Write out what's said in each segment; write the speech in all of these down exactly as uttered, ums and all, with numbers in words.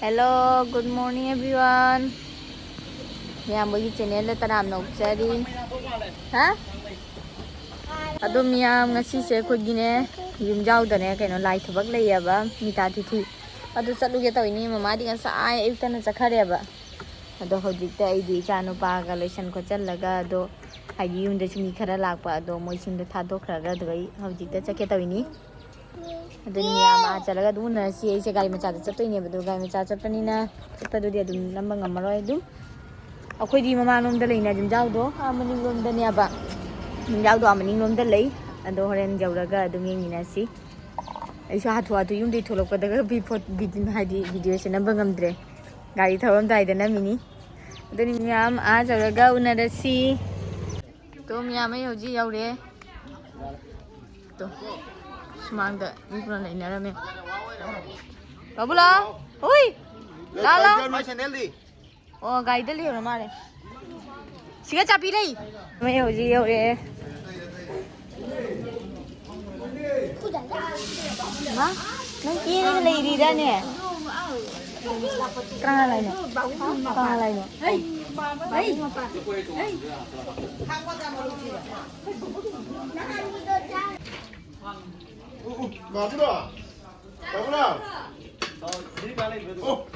Hello, good morning everyone. ꯃꯌꯥꯝꯕꯒꯤ ꯆꯦꯅꯦꯜꯗ ꯇꯔꯥꯝꯅ ꯑꯣꯛꯆꯔꯤ꯫ ꯍꯥ? ꯑꯗꯣ ꯃꯤꯌꯥꯝ, ꯉꯁꯤꯁꯦ ꯑꯩꯈꯣꯏꯒꯤꯅꯦ, ꯌꯨꯝꯖꯥꯎꯗꯅꯦ ꯀꯩꯅꯣ ꯂꯥꯏ ꯊꯕꯛ ꯂꯩꯌꯦꯕ, ꯃꯤꯇꯥ ꯇꯤꯊꯤ꯫ ꯑꯗꯨ ꯆꯠꯂꯨꯒꯦ ꯇꯧꯏꯅꯤ, ꯃꯃꯥꯗꯤ ꯉꯁꯥꯏ ꯑꯌꯨꯛꯇꯅ ꯆꯠꯈ꯭ꯔꯦꯕ꯫ ꯑꯗꯣ ꯍꯧꯖꯤꯛꯇ ꯑꯩꯗꯤ ꯏꯆꯥ ꯅꯨꯄꯥꯒ ꯂꯣꯏꯁꯟ ꯈꯣꯠꯆꯜꯂꯒ, ꯑꯗꯣ ꯍꯥꯏꯗꯤ ꯌꯨꯝꯗꯁꯨ ꯃꯤ ꯈꯔ ꯂꯥꯛꯄ, ꯑꯗꯣ ꯃꯣꯏꯁꯤꯡꯗꯣ ꯊꯥꯗꯣꯛꯈ꯭ꯔꯒ ꯑꯗꯨꯒ ꯑꯩ ꯍꯧꯖꯤꯛꯇ ꯆꯠꯀꯦ ꯇꯧꯏꯅꯤ꯫ ꯑꯗꯨꯅꯤ ꯃꯌꯥꯝ ꯑꯥ ꯆꯠꯂꯒ ꯑꯗꯨꯝ ꯎꯅꯔꯁꯤ꯫ ꯑꯩꯁꯦ ꯒꯥꯔꯤ ꯃꯆꯥꯗ ꯆꯠꯇꯣꯏꯅꯦꯕ, ꯑꯗꯣ ꯒꯥꯔꯤ ꯃꯆꯥ ꯆꯠꯄꯅꯤꯅ ꯆꯠꯄꯗꯨꯗꯤ ꯑꯗꯨꯝ ꯅꯝꯕ ꯉꯝꯃꯔꯣꯏ꯫ ꯑꯗꯨꯝ ꯑꯩꯈꯣꯏꯗꯤ ꯃꯃꯥꯡꯂꯣꯝꯗ ꯂꯩꯅ ꯌꯨꯝꯖꯥꯎꯗꯣ ꯑꯥ ꯃꯅꯤꯡꯂꯣꯝꯗꯅꯦꯕ, ꯌꯨꯝꯖꯥꯎꯗꯣ ꯑꯥ ꯃꯅꯤꯡꯂꯣꯝꯗ ꯂꯩ꯫ ꯑꯗꯣ ꯍꯣꯔꯦꯟ ꯌꯧꯔꯒ ꯑꯗꯨꯝ ꯌꯦꯡꯃꯤꯟꯅꯁꯤ꯫ ꯑꯩꯁꯨ ꯍꯥꯊꯨ ꯍꯥꯊꯨ ꯌꯨꯝꯗꯒꯤ ꯊꯣꯛꯂꯛꯄꯗꯒ ꯚꯤ-, ꯐꯣ-, ꯚꯤ-, ꯍꯥꯏꯗꯤ ꯚꯤꯗꯤꯑꯣꯁꯦ ꯅꯝꯕ ꯉꯝꯗ꯭ꯔꯦ, ꯒꯥꯔꯤ ꯊꯧꯔꯝꯗꯥꯏꯗ ꯅꯝꯃꯤꯅꯤ꯫ ꯑꯗꯨꯅꯤ ꯃꯌꯥꯝ ꯑꯥ ꯌꯧꯔꯒ ꯎꯅꯔꯁꯤ꯫ ꯇꯣ ꯃꯌꯥꯝ, ꯑꯩ ꯍꯧꯖꯤꯛ ꯌꯧꯔꯦ꯫ ꯇꯣ, ꯁꯨꯃꯥꯡꯗ ꯃꯤ ꯄꯨꯂꯞ ꯂꯩꯅꯔꯝꯃꯦ꯫ ꯕꯥꯕꯨꯂꯥ! ꯍꯨꯏ! ꯂꯥ, ꯂꯥ! ꯃꯥꯏ ꯁꯦꯟꯗꯜꯗꯤ? ꯑꯣ, ꯒꯥꯔꯤꯗ ꯂꯩꯍꯧꯔ ꯃꯥꯜꯂꯦ꯫ ꯁꯤꯒ ꯆꯥꯄꯤ ꯂꯩ꯫ ꯃꯩ ꯍꯧꯖꯤꯛ ꯌꯧꯔꯛꯑꯦ꯫ ꯃꯥ, ꯅꯪ ꯀꯦꯔꯒ ꯂꯩꯔꯤꯔꯅꯦ? ꯀꯅꯥ ꯂꯥꯛꯏꯅꯣ? ꯀꯅꯥ ꯂꯥꯛꯏꯅꯣ? ꯕꯥꯕꯨꯔꯥ! ꯕꯥꯕꯨꯔꯥ! ꯑꯣ!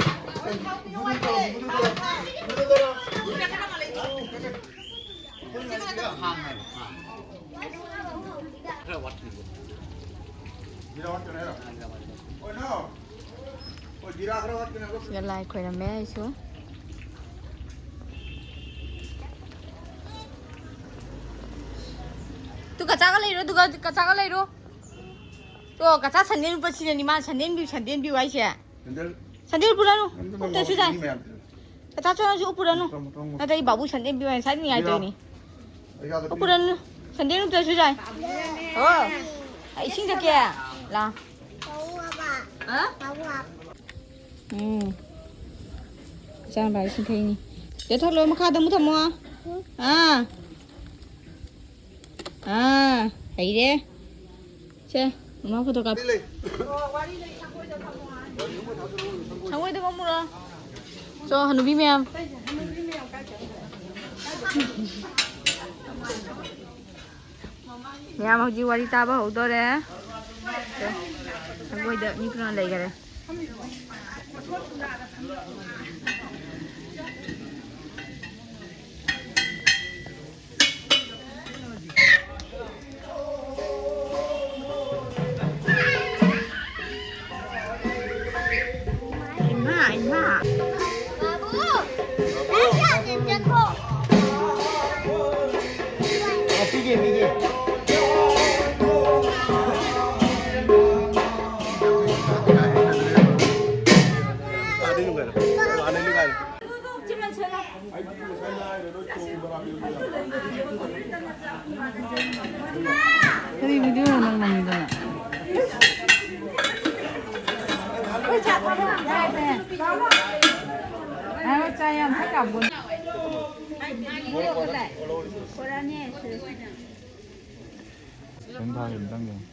ꯈꯔ ꯋꯥꯠꯈꯤꯅꯤ꯫ ꯁꯤꯗ ꯂꯥꯏ ꯈꯣꯏꯔꯝꯃꯦ ꯑꯩꯁꯨ꯫ ꯇꯨ ꯀꯆꯥꯒ ꯂꯩꯔꯣ, ꯑꯗꯨꯒ ꯀꯆꯥꯒ ꯂꯩꯔꯣ꯫ ꯇꯣ, ꯀꯆꯥ ꯁꯟꯗꯦꯟ ꯂꯨꯄꯥ ꯁꯤꯅꯅꯤ, ꯃꯥ ꯁꯟꯗꯦꯟ ꯕꯤꯌꯨ, ꯁꯟꯗꯦꯟ ꯕꯤꯌꯨ ꯍꯥꯏꯁꯦ꯫ ꯁꯦꯟꯗꯜ꯫ ꯁꯟꯗꯦꯟ ꯄꯨꯔꯅꯨ, ꯁꯦꯟꯗꯜ ꯎꯞꯇ꯭ꯔꯁꯨ ꯌꯥꯏ꯫ ꯃꯌꯥꯝ꯫ ꯀꯆꯥ ꯆꯣꯅꯁꯨ ꯎꯞꯄꯨꯔꯅꯨ꯫ ꯃꯊꯪ, ꯃꯊꯪ, ꯃꯊꯪ꯫ ꯅꯠꯇ꯭ꯔꯗꯤ ꯕꯥꯕꯨ ꯁꯟꯗꯦꯟ ꯄꯤꯌꯨ ꯍꯥꯏꯅ ꯁꯥꯏꯗ ꯅꯤꯡꯉꯥꯏ ꯇꯧꯔꯤꯅꯤ꯫ ꯑꯩ ꯌꯥꯗ ꯄꯤ꯫ ꯎꯞꯄꯨꯔꯅꯨ꯫ ꯁꯟꯗꯦꯟ ꯎꯞꯇ꯭ꯔꯁꯨ ꯌꯥꯏ꯫ ꯑꯣ꯫ ꯑꯩ ꯏꯁꯤꯡ ꯊꯛꯀꯦ꯫ ꯂꯥ꯫ ꯍꯥ? ꯎꯝ꯫ ꯏꯆꯥꯅꯨꯄꯥ ꯏꯁꯤꯡ ꯊꯛꯏꯅꯤ꯫ ꯆꯦ ꯊꯣꯛꯂꯣ, ꯃꯈꯥꯗ ꯑꯃꯨꯛ ꯊꯝꯃꯣ꯫ ꯑꯥ꯫ ꯑꯥ, ꯍꯩꯔꯦ꯫ ꯁꯦ, ꯃꯃꯥ ꯐꯣꯇꯣ ꯀꯥꯞ-꯫ ꯂꯩ꯫ ꯊꯃꯣꯏꯗ ꯐꯝꯃꯨꯔꯣ꯫ ꯆꯣ, ꯍꯅꯨꯕꯤ ꯃꯌꯥꯝ꯫ ꯃꯌꯥꯝ ꯍꯧꯖꯤꯛ ꯋꯥꯔꯤ ꯇꯥꯕ ꯍꯧꯗꯣꯔꯦ꯫ ꯆꯣ, ꯊꯃꯣꯏꯗ ꯃꯤ ꯄꯨꯝꯅꯃꯛ ꯂꯩꯈꯔꯦ꯫ ꯏꯃꯥ, ꯏꯃꯥ꯫ ꯄꯤꯒꯦ, ꯄꯤꯒꯦ꯫ ꯀꯔꯤ ꯚꯤꯗꯤꯑꯣꯅꯣ ꯅꯪ ꯅꯝꯃꯤꯗꯨꯅ? ꯉꯥꯏꯈꯣ, ꯆꯥ ꯌꯥꯝ ꯊꯛ ꯌꯥꯄꯣꯟ-, ꯀꯩꯝ ꯊꯥꯒꯦ, ꯑꯝꯇꯪ ꯌꯦꯡꯉꯣ꯫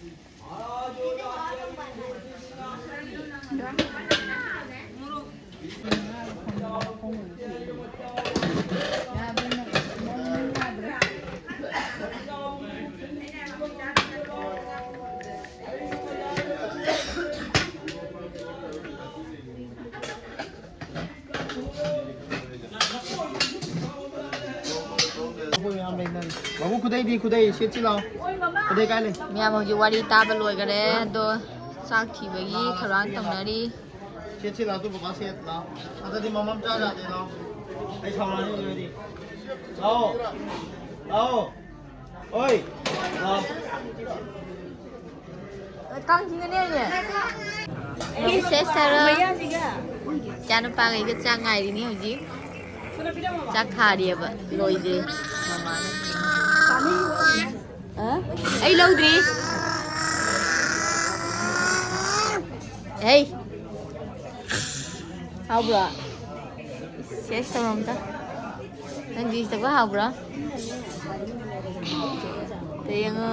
ꯃꯕꯨ ꯈꯨꯗꯩꯗꯤ, ꯈꯨꯗꯩ ꯁꯦꯠꯁꯤ ꯂꯥꯎ꯫ ꯈꯨꯗꯩ ꯀꯥꯏ ꯂꯩ? ꯃꯌꯥꯝ ꯍꯧꯖꯤꯛ ꯋꯥꯔꯤ ꯇꯥꯕ ꯂꯣꯏꯈꯔꯦ, ꯑꯗꯣ ꯆꯥꯛ ꯊꯤꯕꯒꯤ ꯊꯧꯔꯥꯡ ꯇꯧꯅꯔꯤ꯫ ꯁꯦꯠꯁꯤ ꯂꯥꯎ, ꯇꯨ ꯕꯕꯥ ꯁꯦꯠ ꯂꯥꯎ꯫ ꯑꯗꯨꯗꯤ ꯃꯃꯝ ꯆꯥ ꯆꯥꯗꯦ ꯂꯥꯎ꯫ ꯑꯩ ꯁꯥꯎꯔꯛꯑꯅꯤ ꯑꯗꯨꯗꯤ꯫ ꯂꯥꯎ꯫ ꯂꯥꯎ꯫ ꯑꯣꯏ꯫ ꯂꯥꯎ꯫ ꯀꯥꯡ ꯆꯤꯡꯒꯅꯤ ꯍꯧꯖꯤꯛ꯫ ꯁꯦ ꯁꯔꯣ꯫ ꯏꯆꯥꯅꯨꯄꯥꯈꯩꯒ ꯆꯥꯛ ꯉꯥꯏꯔꯤꯅꯤ ꯍꯧꯖꯤꯛ꯫ ꯆꯥꯛ ꯊꯥꯔꯤꯑꯕ꯫ ꯂꯣꯏꯗꯦ꯫ ꯃꯃꯥꯅ꯫ ꯑ? ꯑꯩ ꯂꯧꯗ꯭ꯔꯤ꯫ ꯍꯩ꯫ ꯍꯥꯎꯕ꯭ꯔꯣ? ꯁꯦꯁ ꯇꯧꯔꯣ ꯑꯝꯇ꯫ ꯅꯪ ꯖꯨꯏꯁ ꯊꯛꯄ ꯍꯥꯎꯕ꯭ꯔꯣ? ꯑꯝꯇ ꯌꯦꯡꯉꯣ꯫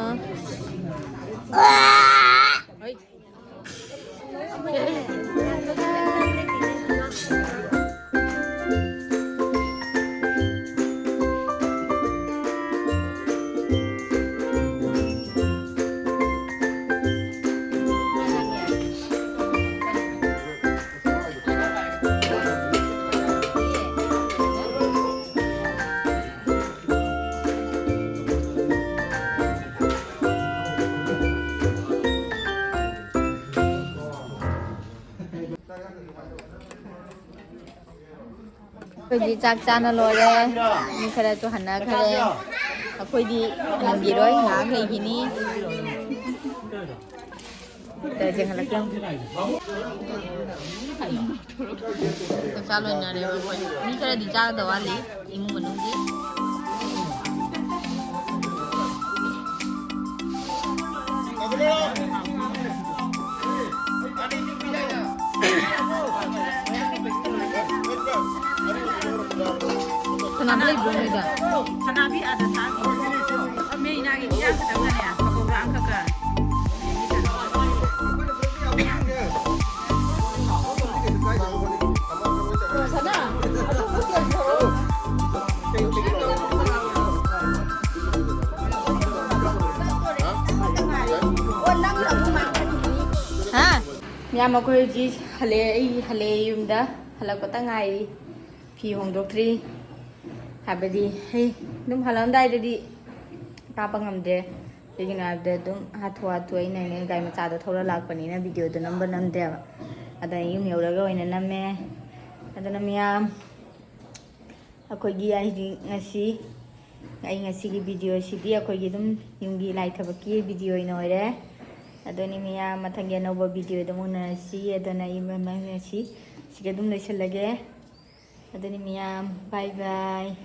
ꯍꯩ꯫ ꯑꯩꯈꯣꯏꯗꯤ ꯆꯥꯛ ꯆꯥꯅ ꯂꯣꯏꯔꯦ꯫ ꯃꯤ ꯈꯔꯁꯨ ꯍꯟꯅꯈ꯭ꯔꯦ꯫ ꯑꯩꯈꯣꯏꯗꯤ ꯍꯟꯈꯤꯔꯣꯏ, ꯉꯥꯏꯍꯥꯛ ꯂꯩꯈꯤꯅꯤ꯫ ꯇꯧꯔꯤꯁꯦ ꯍꯜꯂꯛꯇ꯭ꯔꯦ꯫ ꯆꯥꯛ ꯆꯥ ꯂꯣꯏꯅꯔꯦꯕ ꯑꯩꯈꯣꯏ꯫ ꯃꯤ ꯈꯔꯗꯤ ꯆꯥꯒꯗꯕ ꯋꯥꯠꯂꯤ ꯏꯃꯨꯡ ꯃꯅꯨꯡꯒꯤ꯫ ꯀꯅꯥ ꯂꯩꯕ꯭ꯔꯣ ꯅꯣꯏꯗ? ꯁꯅꯥꯕꯤ ꯑꯥꯗ ꯊꯥꯈꯤ꯫ ꯃꯦꯔꯤꯅꯥꯒꯤ ꯏꯌꯥ ꯈꯛꯇꯪꯒꯅꯦ ꯄꯀꯧꯔꯥ ꯑꯃꯈꯛꯀ꯫ ꯍꯥ? ꯃꯌꯥꯝ, ꯑꯩꯈꯣꯏ ꯍꯧꯖꯤꯛ ꯍꯜꯂꯛꯑꯦ, ꯑꯩ ꯍꯜꯂꯛꯑꯦ ꯌꯨꯝꯗ꯫ ꯍꯜꯂꯛꯄꯇ ꯉꯥꯏꯔꯤ꯫ ꯐꯤ ꯍꯣꯡꯗꯣꯛꯇ꯭ꯔꯤ꯫ ꯍꯥꯏꯕꯗꯤ ꯑꯩ ꯑꯗꯨꯝ ꯍꯜꯂꯛꯑꯝꯗꯥꯏꯗꯗꯤ ꯀꯥꯞꯄ ꯉꯝꯗ꯭ꯔꯦ꯫ ꯀꯩꯒꯤꯅꯣ ꯍꯥꯏꯕꯗ ꯑꯗꯨꯝ ꯍꯥꯊꯨ ꯍꯥꯊꯨ ꯑꯩꯅꯅꯦ ꯒꯥꯔꯤ ꯃꯆꯥꯗꯣ ꯊꯧꯔ ꯂꯥꯛꯄꯅꯤꯅ ꯚꯤꯗꯤꯑꯣꯗꯣ ꯅꯝꯕ ꯅꯝꯗ꯭ꯔꯦꯕ꯫ ꯑꯗ ꯑꯩ ꯌꯨꯝ ꯌꯧꯔꯒ ꯑꯣꯏꯅ ꯅꯝꯃꯦ꯫ ꯑꯗꯨꯅ ꯃꯌꯥꯝ ꯑꯩꯈꯣꯏꯒꯤ ꯑꯩꯗꯤ ꯉꯁꯤ, ꯑꯩ ꯉꯁꯤꯒꯤ ꯚꯤꯗꯤꯑꯣꯁꯤꯗꯤ ꯑꯩꯈꯣꯏꯒꯤ ꯑꯗꯨꯝ ꯌꯨꯝꯒꯤ ꯂꯥꯏ ꯊꯕꯛꯀꯤ ꯚꯤꯗꯤꯑꯣ ꯑꯣꯏꯅ ꯑꯣꯏꯔꯦ꯫ ꯑꯗꯨꯅꯤ ꯃꯌꯥꯝ, ꯃꯊꯪꯒꯤ ꯑꯅꯧꯕ ꯚꯤꯗꯤꯑꯣꯗ ꯑꯃꯨꯛ ꯎꯅꯔꯁꯤ꯫ ꯑꯗꯨꯅ ꯑꯩ ꯃ-, ꯃ-, ꯉꯁꯤ ꯁꯤꯒ ꯑꯗꯨꯝ ꯂꯣꯏꯁꯤꯜꯂꯒꯦ꯫ ꯑꯗꯨꯅꯤ ꯃꯌꯥꯝ, bye bye꯫